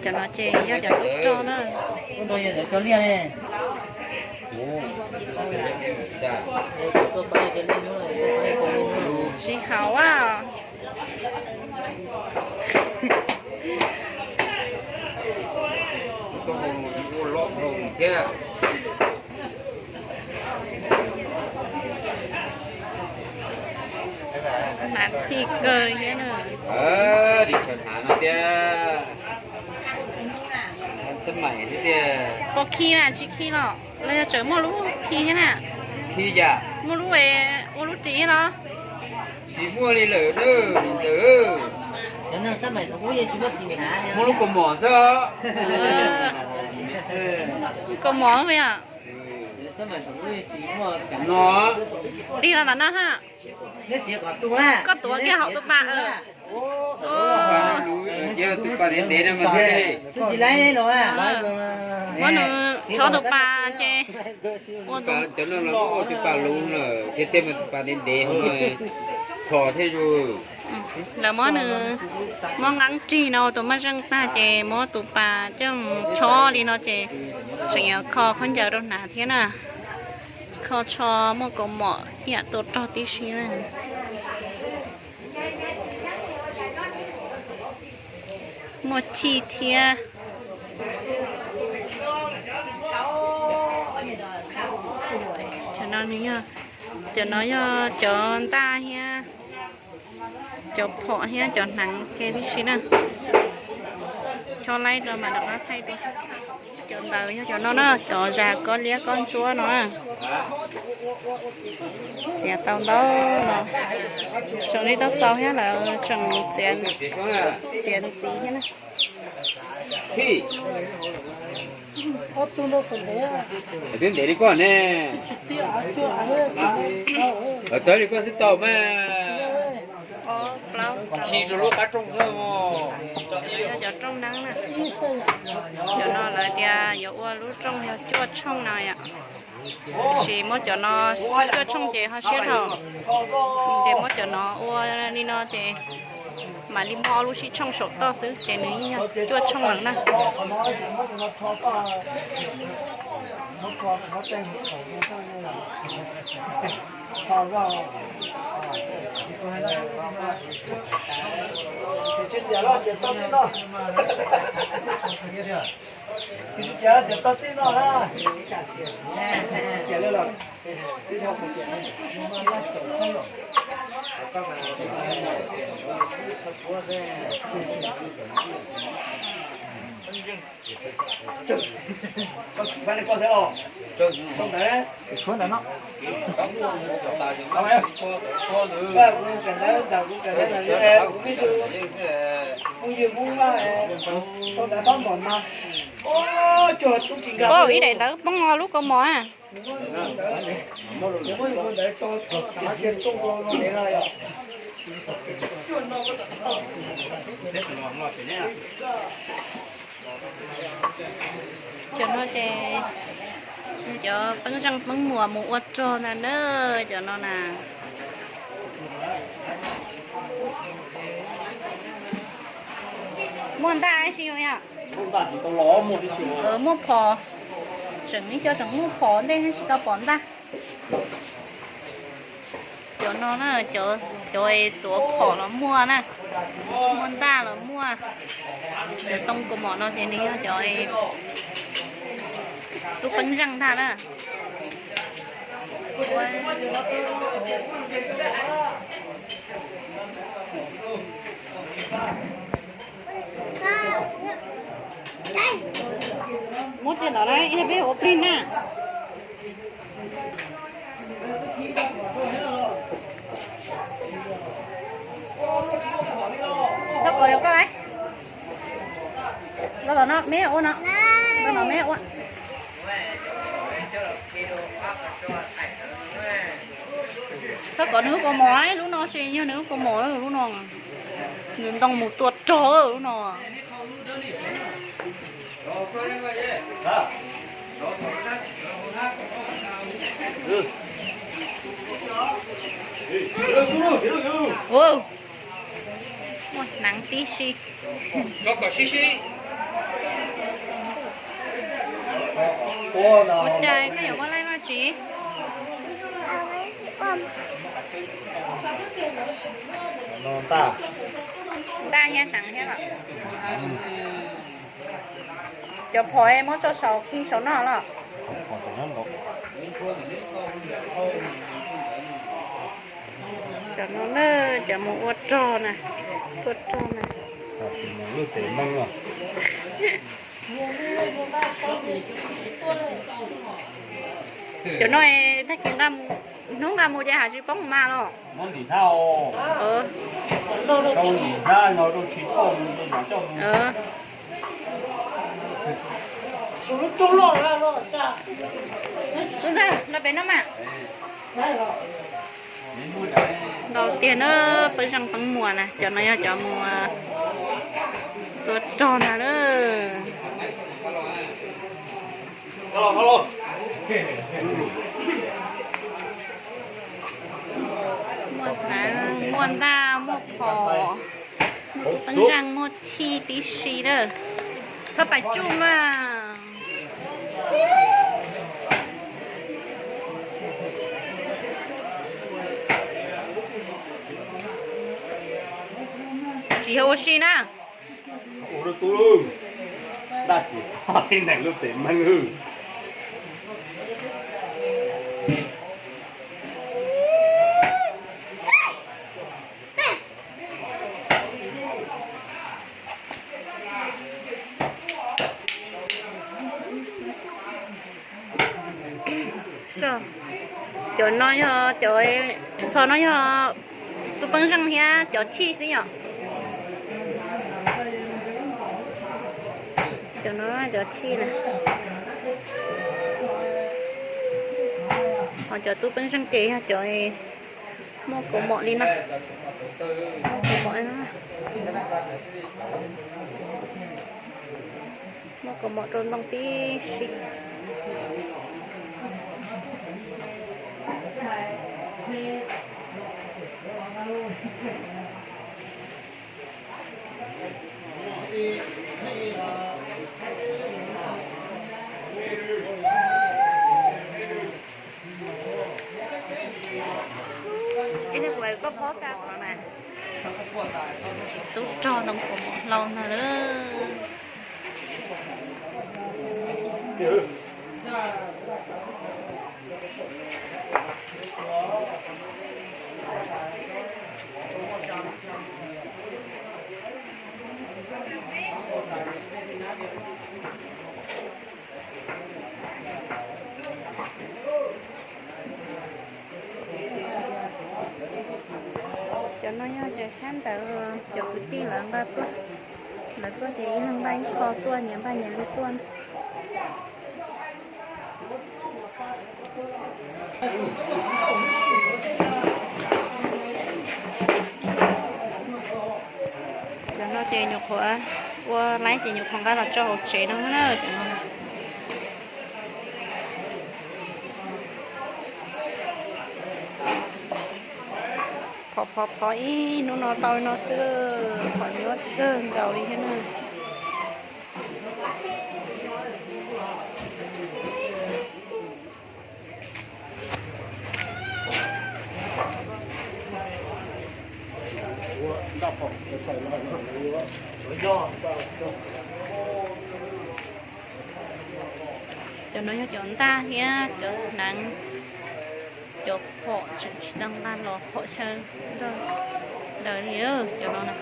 Cov no ces yog cov tub rog na. Tsis haum a. Hnav txhij kawg thiab na. Dim tshav hnav no tiag. Sab maim thiab tiag. Puas khi na, tsis khi los los yog tseem muaj lub khi thiab na? Khi yam. Muaj lub ua lub ris los? Tsis muaj li lawm na, ntawd. Muaj lub kaus mom xwb. Kaus mom yom. No. Tig los mas no ha. Koj tuav kiag hauv tus pas. Tus pas ntev ntev no mas thiaj li. Muab nws chob tus pas ces ua tus, cov no los ua tus pas luv lawm, tiag tiag mas tus pas ntev ntev hauv no txhos thiab zus. Lawv muab nws, muab nqeeb rig no ua tus maj zeej tag ces muab tus pas coj mus chob li no ces tseem yuav kho khaub ncaws rau hnav thiab na. Kho tsho muaj kaus mom ib yam tua rog tib si na. Muaj chij thiab. Cov no nws yog, cov no yog cov ntaj thiab cov phom thiab cov hneev ke tib si na. Chob laib rau mam rov qab thaij rau. Cov ntawd yog cov no na, cov zas kob liab kob ntsuab no na. Txiav tau ntau no. Tseem li tau txaus thiab lawv tseem txiav, txiav ntxiv thiab na. Twb ntev li koj ne. Txawv li koj twb tau mas. Khi rau lub qab rooj xwb. Yog cov rooj neeb na. Cov no lawv tias yuav ua lub rooj yog cuaj tshooj no yom. Tab sis muab cov no, cuaj tshooj ces ho siab dhau. Ces muab cov no ua li no ces mam li muaj ob lub sib tshooj saum toj xwb ces nws yeej yog cuaj tshooj lawm na. Ib daim ntawd poob lub kaus mom a. Cov no ces cov peeb zeej peeb muas mus ua rog ntag na, cov no na. Muaj ntaj ib si yom? Muaj phom, tseem ib co tseem muaj phom ntej tsis tau pom ntaj. Cov no na, cov tuav phom los muaj na, muaj ntaj los muaj. Cov too kaus mom no ces nws yog cov tub peeb zeej ntag na. Muab kiag ntawd na, ib peb ua plig na. Txhob kov yog koj lauj. Los tom no me ua no. Los tom me ua. Txhob kov nws lub kaus mom, lub no tsis yog nws lub kaus mom, lub no nws ntoo mus tua rog lub no. Ua, muaj hneev tib si. Ua cas koj yuav muab laib no tsis? Ntaj thiab hneev thiab los? Cov phom muab tso saum khi saum no los? Cov no na, cov mus ua rog na, ua rog na. Cov no tag kis nqa mus, hnub nqa mus ces hav tsis poob mas los? Ntxawg, los pem no mas. Ntau tiag na, peb zeej teeb muas na, cov no yog cov mus tua rog ntag na. Muaj hneev, muaj ntaj, muaj phom, muaj tub peeb zeej, muaj chij tib si lawm. Txhob pais tsuj mas. Tsis yog ua si na. Ua lub tub lub ntaj tsis txhob txhib neeg lub pem meej hwj. Cov no yog cov, txhos no yog tub peeb zeej thiab cov chij xwb yom. Cov no cov chij na. Ho cov tub peeb zeej ces yog cov muaj kaus mom li no. Muaj kaus mom li no. Muaj kaus mom rau ntoo tib si. Ib pliag kuv koj phob xa qhov mas tub rog ntoo kaus mom hlau ntag lawm. Cov no yog cov sab ntawd, cov kwv tij lawv nqa tuaj, lawv tuaj ces ib leeg nqa ib qho tuaj, nyias nqa nyias li tuaj. Cov no ces nyuam qhuav ua laib ces nyuam qhuav nqa los tso hauv tsev no na cov no. Phom phom phom ib hnub no tau no xwb, phom nyuaj kawg nkaus li thiab na. Cov no yog cov ntaj thiab cov hneev, cov phom tseem tsis tau nqa los, phom xyaw ntawd li cov no na.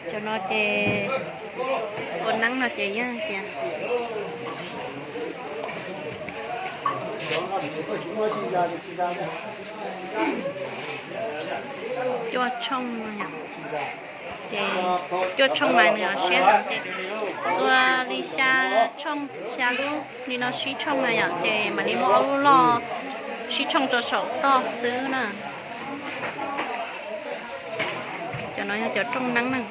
Cov no ces ua neeb no ces yeej tias cuaj tshooj no yom. Ces cuaj tshooj mas nws siab heev ces txua li xya tshooj, xya lub li no sib tshooj na yom, ces mam li muab ob lub loj sib tshooj rau saum toj xwb na. Cov no yog cov rooj neeb na.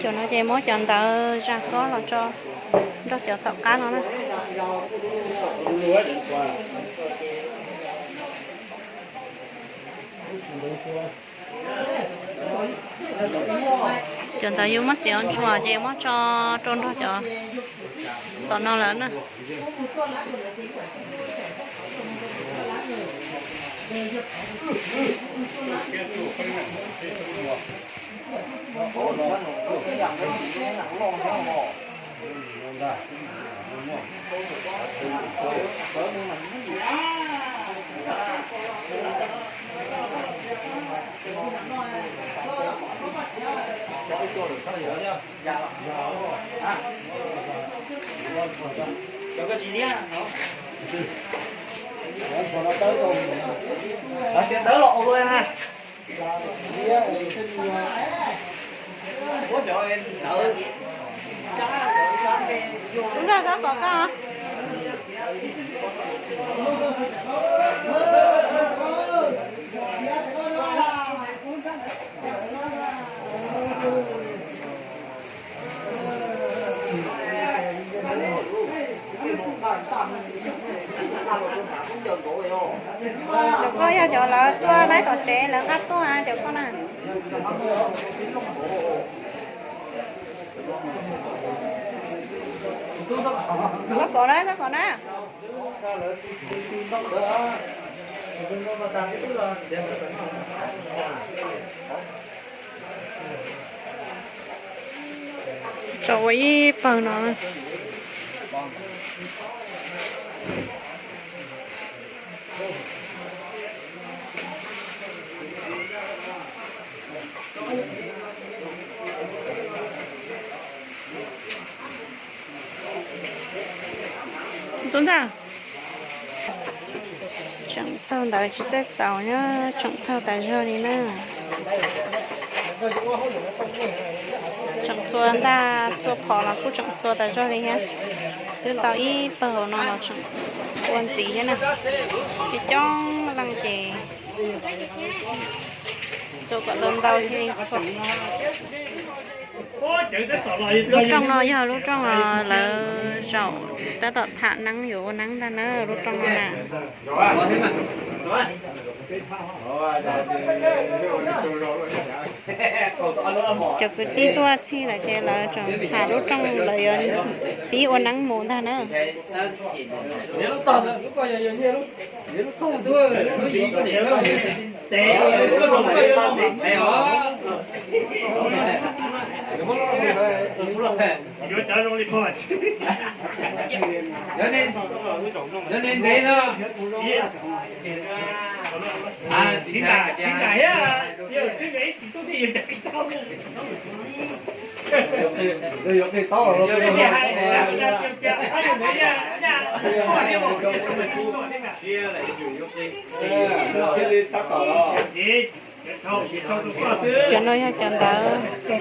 Cov no ces muab cov ntawv zaj kob los tso nrog cov tom qab no na. Cov ntawv yus muab txiav ua ntsuag ces muab tso rau nrog cov tom no lawm na. Ntxawg, txhob kom koj. Cov koj yog cov lawv tuaj laib tom tsev lawv nqa tuaj cov koj na. Txhob kom na, txhob kom na. Tso ua ib pawg no. Tub Ntxawg, tseem txaug ntawd tsis txawj txaus na, tseem txaug tas zog li na. Tseem txua ntaj txua phom los kuj tseem txua tas zog li thiab. Twb tau ib pawg hauv no los tseem ua ntxiv thiab na. Coob coob leej ces txua kom tau ntau thiaj li txhua. Lub rooj no yog lub rooj lawv zaum tab tom tham neeb yuav ua neeb ntag na, lub rooj no na. Cov kwv tij tuaj txhij lawm ces lawv tseem tham lub rooj lawv yuav pib ua neeb mus ntag na. Cov no yog cov ntawv, cov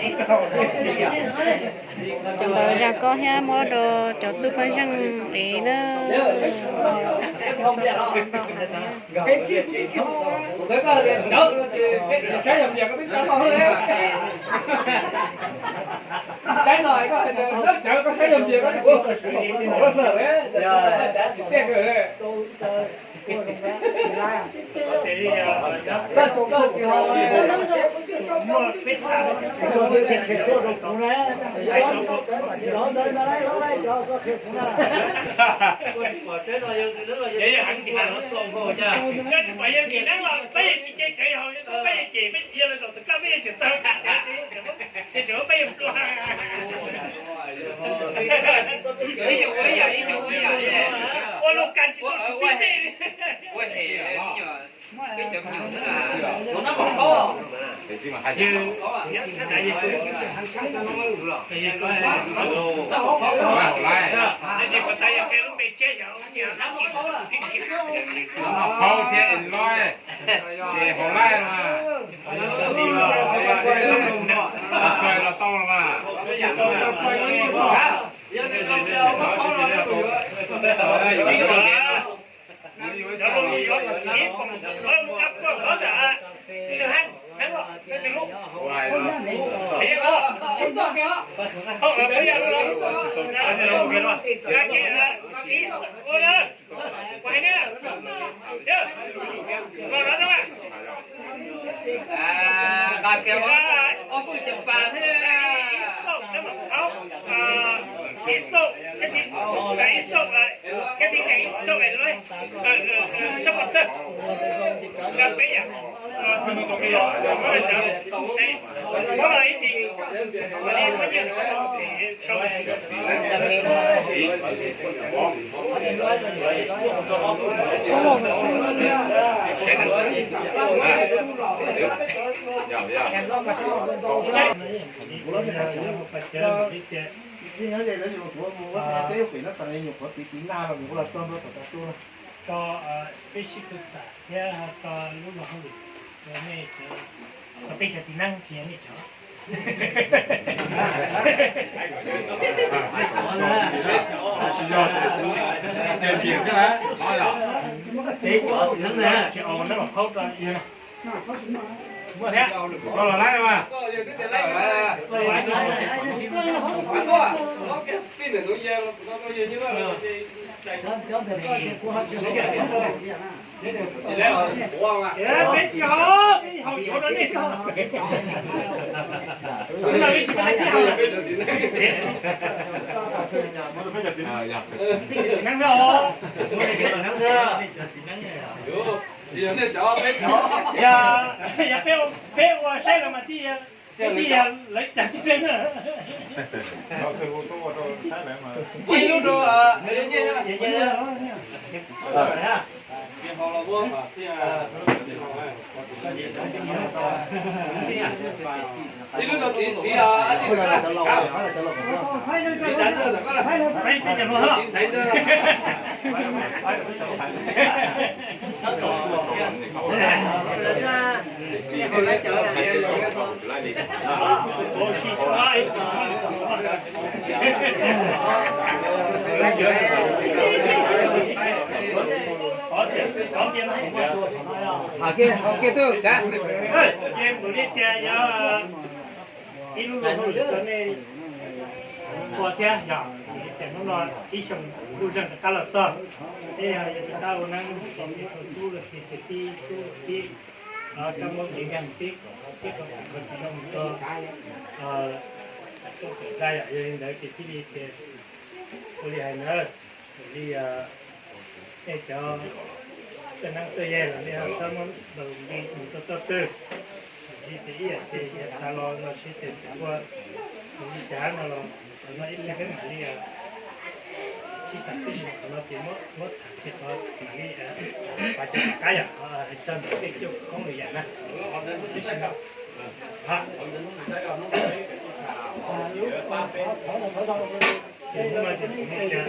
ntawv zaj kob thiab muab rau cov tub pab zeej ev na. Paub thiab es loj, ces hauv laij no mas, txais los tau los mas. Kuv los ntawm kuv mus ua peb yuav pem no xav nyuam qhuav tiv tiv naj los kuv los txog ntua tom tav su no. Tso peb sib kws xam thiab tso lub luag hauj lwm, nej, tso peb cov txiv neeb tsis yog nej cov. Tsis au neeb los qhaub rau. Muaj thiab. Koj los laib mas. Peb tsis haus, peb haus yuav rau nej xwb. Peb tsis haus. Peb tsis haus. Peb tsis haus. Yog, yog peb, peb ua saib los mas thiaj, thiaj yog lawv cov txiv neej na. Ib lub rau, ib lub rau txiv, txiv, txiv txhais ntxawg. Ces kuv li tias yog ib lub luag hauj lwm rau nej ua thiab yog tias hnub no ib xyoo kuj zeeg rov qab los txog, es yog yog rov qab ua neeb ces nej thaum tub los sis tias tib tub tib coj muab kev nkeeg tib, tib tau kev nkeeg tsis zoo mus rau tuaj pem zaj yom, yog li ntawd ces thiaj li tias ua li hais ntawd, ua li nej cov txawj neeb txawj yaig los nej ho txhob muab ntaus nti mus rau txoj twg. Vim tias ib yam ces yav tas los los sis tias ua tus li cas no los qhov no ib pliag peb mam li sib tham, tab sis qhov no ces muab tham ces qhov mam li pas cov tom qab yom, hais txog ntawm tej cuaj khoob lwm yam na. Tab sis no ces hnub no ces kuv li tias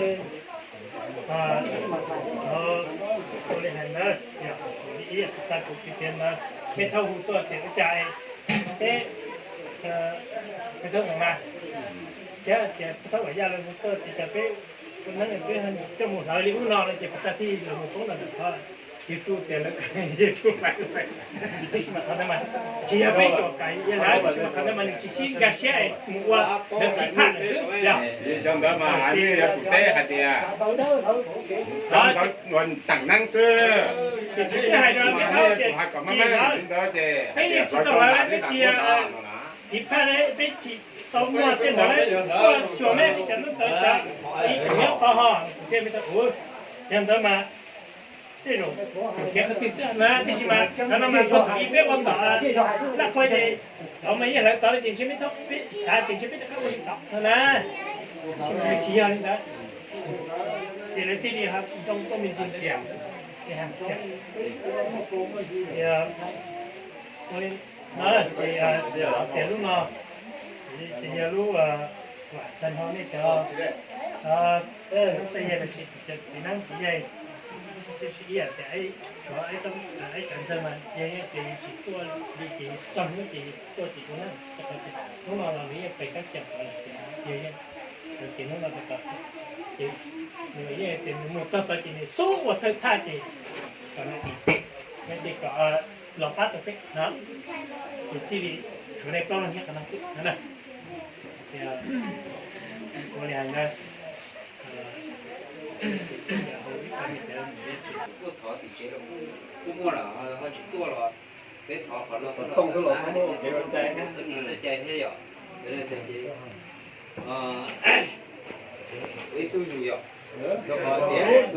ua li hais ntawd, yog ib yam tag kuv piav ntawd, peb thaub hu tuaj tias ua cas peb, peb thaub ntawd mas, thiab tias peb thaub Vam Yaj lawv hu tuaj tias cas peb ua neeb peb coj mus hlawv li ub no no ces puas tag thiaj los mus poob ntawm qhov YouTube tias lawv YouTube mas, tab sis mas qhov ntawd mas tsis yog peb yuam kam yog lawv, tab sis mas qhov ntawd mas nws tsis sib nkag siab mus ua ntawd phiv phaj lawm xwb yog. Cov ntawd mas nej yuav tsum teb hais tias cov ntawd ua teem neeb xwb. Ces tsis hais rau peb thaub tias tsis hlawv, peb tsis tau hlawv peb tsis phiv phaj, peb tsis tau muaj tej ntawd, tuaj xyuas mej peb cov ntawd tawv tawv, ib tsoom nyob qhov ho thiaj li tau ua. Yog ntawd mas tej zaum kev qhov twg xwb na, tab sis mas qhov no mas thaum ub peb ua tom Laj Qhua ces thaum mas yeej hlawv tod ces ntshe peb thaub peb xav tias ntshe peb rov qab ua li tod no na, tab sis mas tsis yog li ntawd. Ces lawv thiaj li ntoo tuaj me ntsis ntawd, ces ua li no ces tias lub no ces yog lub vam tag nrho nej cov txawj yaig los sis cov txiv neeb txiv yaig, tib si ib yam tias tsov ib cov ntxawg mas yog yeej ces tsis tuaj li ces txog hnub ces tuaj ces ua neeb, hnub no los nws yeej pes kab cawm los tias yog yeej Ces hnub no ces, ces nws yeej tias nws mus txog tod ces nws xub ua thawj thaj ces kom nws tim, nws ces kom los pab tau peb no, ces thiaj li tshuav nej plaub leeg nyob qhov no xwb no na. Ces ua li hais ntawd, kuj thov tim tsev los kuj muaj lawm, ho tsis tuaj los peb thov qhov no xwb los txawj cai thiab yom. Ces ua ib tug yus yom, rau qhov tias